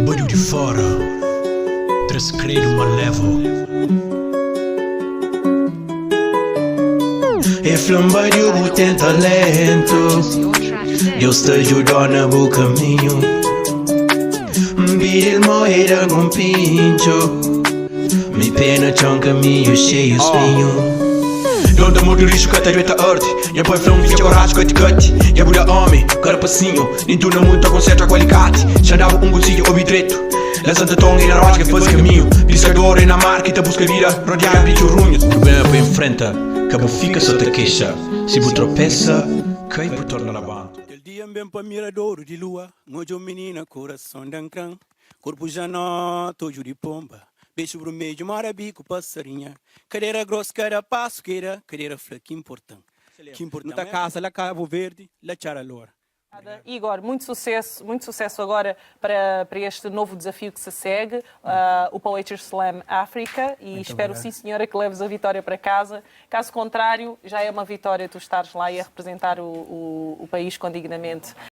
Badiu di fora, tras credo malevo. E fla-m badiu bu ten talento, Deus ta djuda-u na bu kaminhu. N pidi-l mo e da-m un pintxu. Mi pé na txon kaminhu xeiu spinhu. Don ta mordi rixu ka ta duê ta ardi. Nha pai fla-m fitxa koraji kati kati. Dja bu da omi karapasinhu. Nin tu na mundu ta konserta ku alikati. Xa da-bu un konsidju obi dretu. La Santa Ton e na rotxa ke fazi kaminhu. Piskador e na mar ki ta buska vida rodiadu di txurrunhus. Prublema pa infrenta ka bu fika so ta kexa. Si bu tropesa kai bu torna labanta. Kel dia N ben pa miradoru di lua N odja un minina kurason da-m kran Korpu janota, odju di ponba Bexu brumedju, mora biku pasarinha Kadera gros, kada pasu ke da Kadera fla ki inportan, ki inportan Nu ta kasa la Kabu Verdi, la Txara Lora Igor, muito sucesso, muito sucesso agora para, para este novo desafio que se segue, o Poetry Slam África, e Muito espero obrigado. sim senhora que leves a vitória para casa. Caso contrário, já é uma vitória tu estares lá e a representar o, o, o país condignamente.